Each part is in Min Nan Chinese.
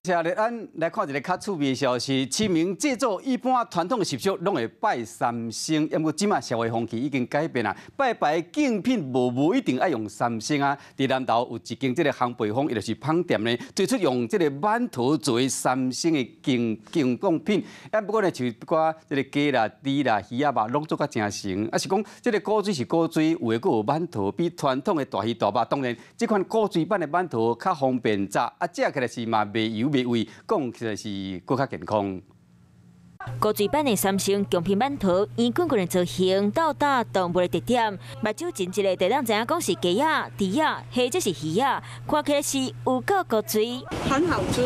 接下來，咱來看一个較趣味的消息。清明祭祖一般傳統的習俗攏會拜三牲，毋過這馬社會風氣已經改變啦。拜拜敬品無一定愛用三牲啊。佇南投有一間這个烘焙坊，伊就是麭店呢，推出用這个饅頭做三牲的敬貢品。啊，不過呢，像一寡這个雞啦、豬啦、魚仔肉，攏做甲誠成。啊，是講這个古錐是古錐，有的閣有饅頭，比傳統的大魚大肉。當然，這款古錐版的饅頭較方便炸，啊，食起來是嘛袂油袂味，講起來是閣較健康。古錐版的三牲貢品饅頭，圓滾滾的造型，鬥膽動物的特點，目睭前一个就當知影講是雞仔、豬仔，或者是魚仔，看起來是有夠古錐。很好吃，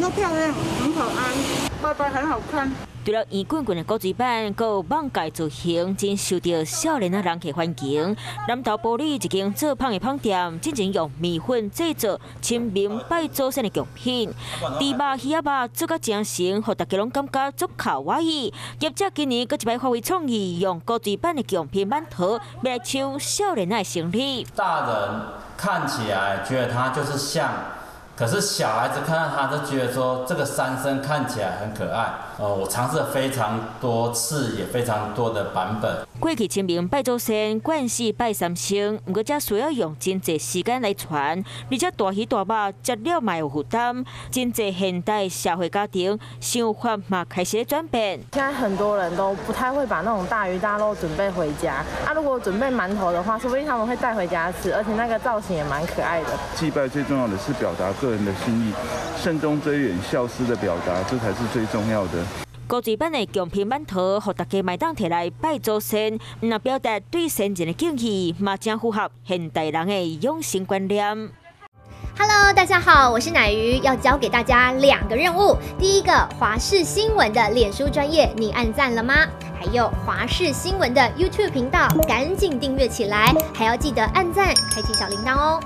又漂亮，很可愛，拜拜很好看。除了圓滾滾的古錐版，閣有艋舺造型，真受著少年仔人客歡迎。南投埔里一間做麭的麭店，進前用麵粉製作清明拜祖先的貢品，豬肉、魚仔肉做甲誠成，予大家攏感覺足卡哇伊。業者今年閣一擺發揮創意，用古錐版的貢品饅頭，來搶少年仔的生意。大人看起來覺得它就是像。可是小孩子看到他就覺得說這個三牲看起來很可愛。我嘗試了非常多次，也非常多的版本。過去清明拜祖先，慣勢拜三牲，毋過這需要用真濟時間來傳，而且大魚大肉食了嘛有負擔。真濟現代社會家庭想法嘛開始轉變。現在很多人都不太會把那種大魚大肉準備回家，啊，如果準備饅頭的話，說不定他們會帶回家吃，而且那個造型也蠻可愛的。祭拜最重要的是表達個人的心意，慎終追遠、孝思的表達，這才是最重要的。古錐版的貢品饅頭，予大家嘛會當提來拜祖先，毋但表達對先人的敬意，嘛誠符合現代人的養生觀念。 Hello，大家好，我是奶魚，要交給大家兩個任務。第一個，華視新聞的臉書專頁，你按讚了嗎？還有華視新聞的 YouTube 頻道，趕緊訂閱起來，還要記得按讚，開啟小鈴鐺哦。